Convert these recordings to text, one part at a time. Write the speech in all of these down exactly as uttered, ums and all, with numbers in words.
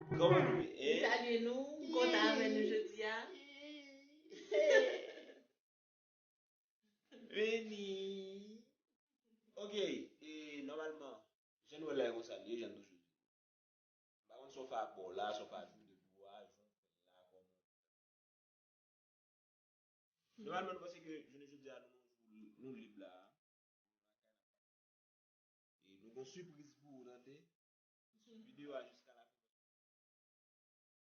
Kòman nou ye? Nou salye nou, m kontan avè nou jodi a. Vini. Ok, e nòmalman, jan nou wè l la e konsa l ye, jan n toujou di. M pa konn si w fè apò w la, si w fè apò w la, jan w fè l la, kòman. Nòmalman, nou panse ke jounen jodi a, nou, nou lib la. E nou gon sipriz pou ou, tande. Sou videyo a jiska la fen.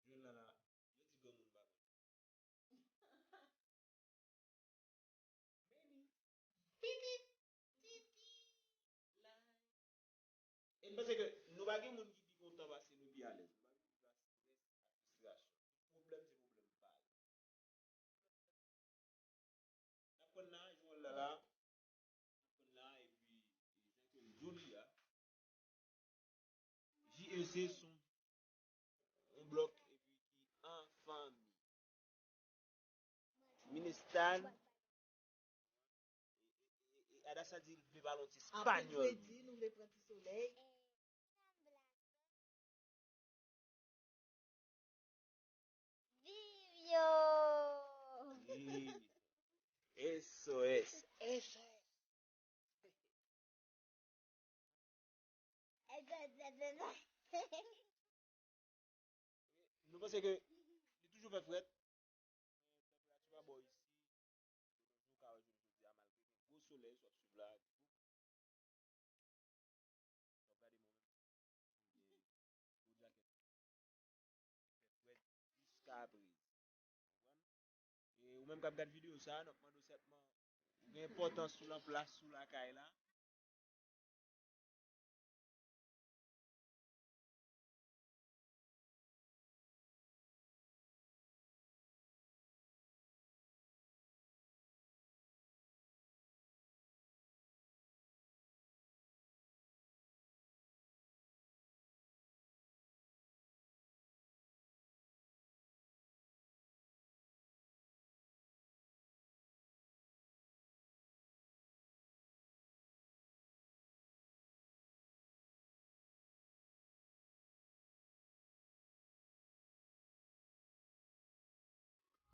Jwenn la la. Yo di granmoun pa konn. Meni. Pipi. Pipi. E m panse ke nou pa gen moun ki pi kontan pase nou, pi alèz. Nou pa gen moun ki pa strès ak fristrasyon. Tout pwoblèm se pwoblèm pa yo. N ap pran nan, jwèl la la. N ap pran nan, epi, e jan ke m di w li a. J E C se yon, yon blòk, epi ki an fanmi. Ministan. E, e, e, e Adasa di l vle pale yon ti Anpil espanyòl. Kredi, nou vle pran ti solèy. Viv yo! Wi. S O S. S O S. Nou panse ke li toujou fè frèt. Tanperati pa bò isi. Kote w ka wè jounen jodi a, malgre gen gwo solèy, si w ap swiv la, w ap gade mwen menm, e, gwo djakèt fè frèt jiska aprè. Konprann? E ou menm k ap gad videyo sa, n ap mande w sèlman, ou gen enpòtans ou nan plas ou lakay la.